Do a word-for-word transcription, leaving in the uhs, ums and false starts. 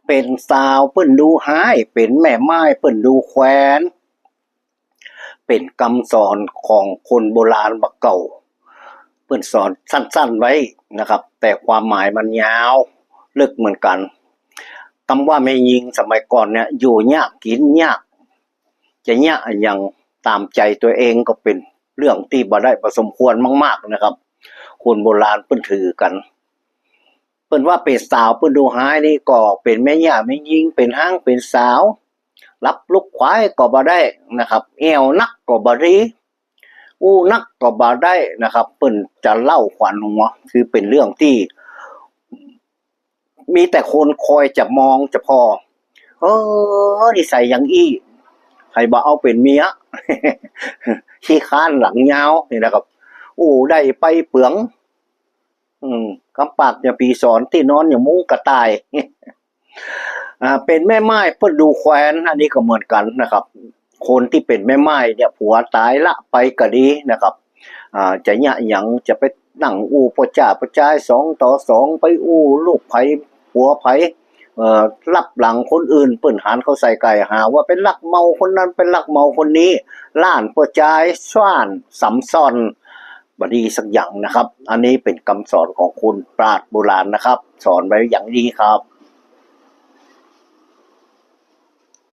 เป๋นสาวเปิ้นดูฮ้าย เป๋นแม่ม่ายเปิ้นดูแควน เป๋นกำสอนของคนโบราณบ่าเก่า เปิ้นสอนสั้นๆ ไว้นะครับ แต่ความหมายมันยาวลึกเหมือนกั๋น กำว่าแม่ญิงสมัยก่อนเนี่ย อยู่ยากกิ๋นยาก จะเยียะอะหยังต๋ามใจ๋ตั๋วเองก็เป๋นเรื่องตี้บ่ได้บ่สมควรมากๆ นะครับ คนโบราณเปิ้นถือกั๋น เปิ้นว่าเป๋นสาวเปิ้นดูฮ้ายนี่ก็เป๋นแม่ย่าแม่ญิง เป๋นฮ้างเป๋นสาว รับลูกขวายก็บ่ได้นะครับ แอ่วนักก็บ่ดี อู้นักก็บ่ได้นะครับ เปิ้นจะเล่าขวัญหัว คือเป๋นเรื่องตี้ มีแต่คนคอยจะมองจะผ่อ เออ นิสัยอย่างอี้ ใผบ่เอาเป๋นเมีย ขี้ค้านหลังยาวนี่นะครับ อู้ ได้ไปเปือง อืม กำปากอย่างปี๋สอน ตี้นอนอย่างมุ้งกระต่าย อ่า เป๋นแม่ม่ายเปิ้นดูแควน อันนี้ก็เหมือนกั๋นนะครับ คนตี้เป๋นแม่ม่ายเนี่ย ผัวต๋ายละไปก็ดีนะครับ อ่า จะเยียะหยัง จะไปนั่งอู้ป้อจ๊าป้อจายสองต่อสอง ไปอู้ลูกใผผัวใผ เอ่อ ลับหลังคนอื่น เปิ้นหาญเข้าใส่ก๋าย หาว่าไปลักเมาคนนั้น ไปลักเมาคนนี้ ล้านป้อจาย ซ่านสำซ่อน บ่ดีสักอย่างนะครับ อันนี้เป๋นกำสอนของคนปราชญ์โบราณนะครับ สอนไว้อย่างนี้ครับ